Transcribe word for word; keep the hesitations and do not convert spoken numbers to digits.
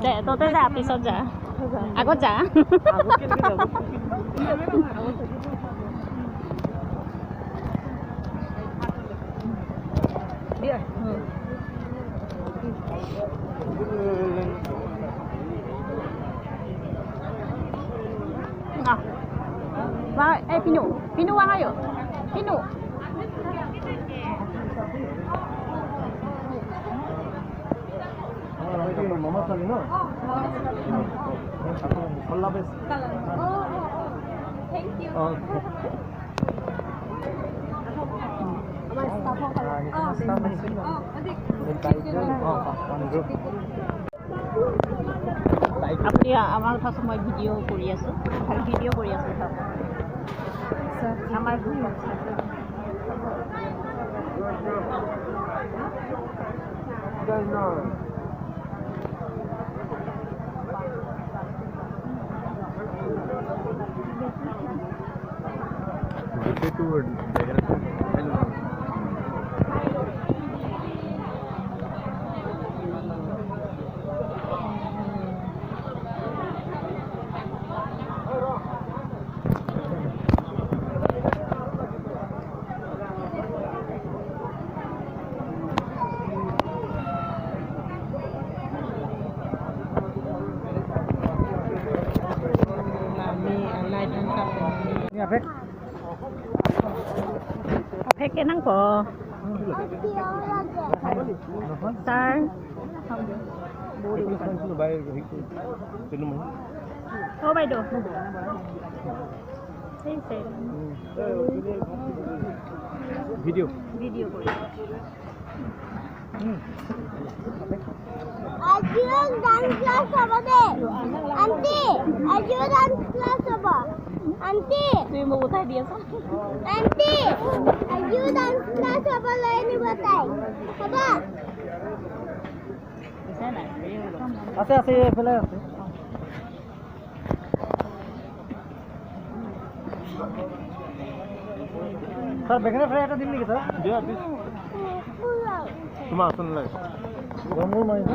দে, ততে যা, পিছত যা। আগত যা। Nah. Ba, eh, Pinu. Pinu, vang ayo. Pinu. Mama sali, no? All the best. Oh, oh, oh. Thank you. Oh. Ama staff ho kali. Ah, ini staff ho. Oh, adik. Oh, one group. আপুনি আমাৰ কথা মই ভিডিঅ' কৰি আছো, ভিডিঅ' কৰি আছো। আমাৰ গ্ৰুপ আছে। Ini apa? Apek ke nangpo. Sir. Oh, বাইদেউ। এই sir। ভিডিঅ'। ভিডিঅ' কৰি। আজিও ডান্স ক্লাছ হ'ব দে। আণ্টি, আজিও ডান্স ক্লাছ হ'ব। আণ্টি। তুমি মোক উঠাই দি আছা। আণ্টি, আজিও ডান্স ক্লাছ হ'ব, লৈ আনিব তাই। হ'ব? আছে, আছে, এইফালে আছে। ছাৰ, বেঙেনা ফ্ৰাই এটা দিম নেকি, ছাৰ? দিয়া, please। তোমাৰ আছে নে নাই? গৰম গৰম আহিছে।